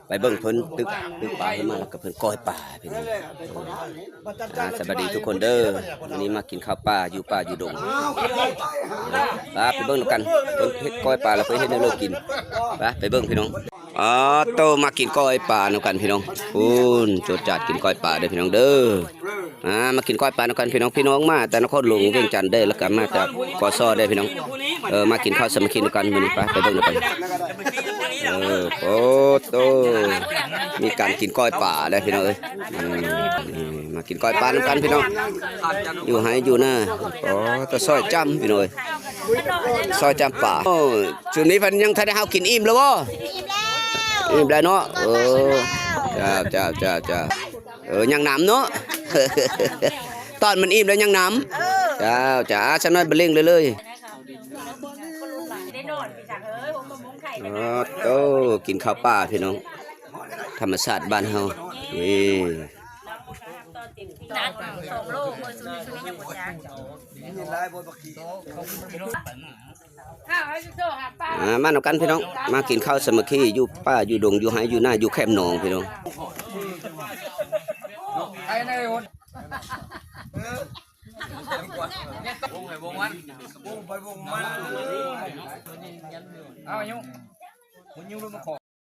ໄປເບິ່ງເພິ່ນຕຶກ ຕຶກປາຂຶ້ນມາ ແລ້ວກໍເພິ່ນກ້ອຍປາພີ່ນ້ອງ. ອ່າ ສະບາຍດີທຸກຄົນເດີ ມື້ນີ້ມາກິນເຂົ້າປ່າ ຢູ່ປ່າຢູ່ດົງ. ໄປ ໄປເບິ່ງນຳກັນ ເພິ່ນເຮັດກ້ອຍປາ ແລ້ວເພິ່ນເຮັດແນວເລີກກິນ. ໄປ ໄປເບິ່ງພີ່ນ້ອງ. ອາໂຕ ມາກິນກ້ອຍປານຳກັນພີ່ນ້ອງ. ພຸ້ນ ໂຈດຈາດກິນກ້ອຍປາເດີພີ່ນ້ອງເດີ. ອ່າ ມາກິນກ້ອຍປານຳກັນພີ່ນ້ອງ. ພີ່ນ້ອງມາແຕ່ນະຄອນຫຼວງວຽງຈັນເດີ ແລ້ວກໍມາຈາກ ກສ ເດີພີ່ນ້ອງ. ເອີ ມາກິນເຂົ້າສາມັກຄີນຳກັນມື້ນີ້. ໄປ ໄປເບິ່ງນຳກັນ. ເອີ ໂອ້ໂຕ ມີການກິນກ້ອຍປາເດີພີ່ນ້ອງເອີຍ. ອືມ ມາກິນກ້ອຍປານຳກັນພີ່ນ້ອງ ຢູ່ໄຮ່ຢູ່ນາ. ໂອ້ ແຕ່ຊອຍຈ້ຳພີ່ນ້ອງເອີຍ ຊອຍຈ້ຳປາ. ໂອ້ ຊຸມນີ້ເພິ່ນຍັງທັນໄດ້ ເຮົາກິນອີ່ມແລ້ວບໍ່? ອີ່ມແລ້ວ ອີ່ມແລ້ວເນາະ. ເອີ ເຈົ້າ ເຈົ້າ ເຈົ້າ ເຈົ້າ. ເອີ ຍັງນຳເນາະ ຕອນມັນອີ່ມແລ້ວຍັງນຳ. ເຈົ້າ ເຈົ້າ ສາວນ້ອຍບັນເລງເລີຍ. ໂອ້ໂຕ ກິນເຂົ້າປ່າພີ່ນ້ອງ ທຳມະຊາດບ້ານເຮົາ. ເອີ ອ່າ ມານຳກັນພີ່ນ້ອງ ມາກິນເຂົ້າສາມັກຄີ ຢູ່ປ່າຢູ່ດົງ ຢູ່ໄຮ່ຢູ່ນາ ຢູ່ແຄມໜອງພີ່ນ້ອງ. ເອົາ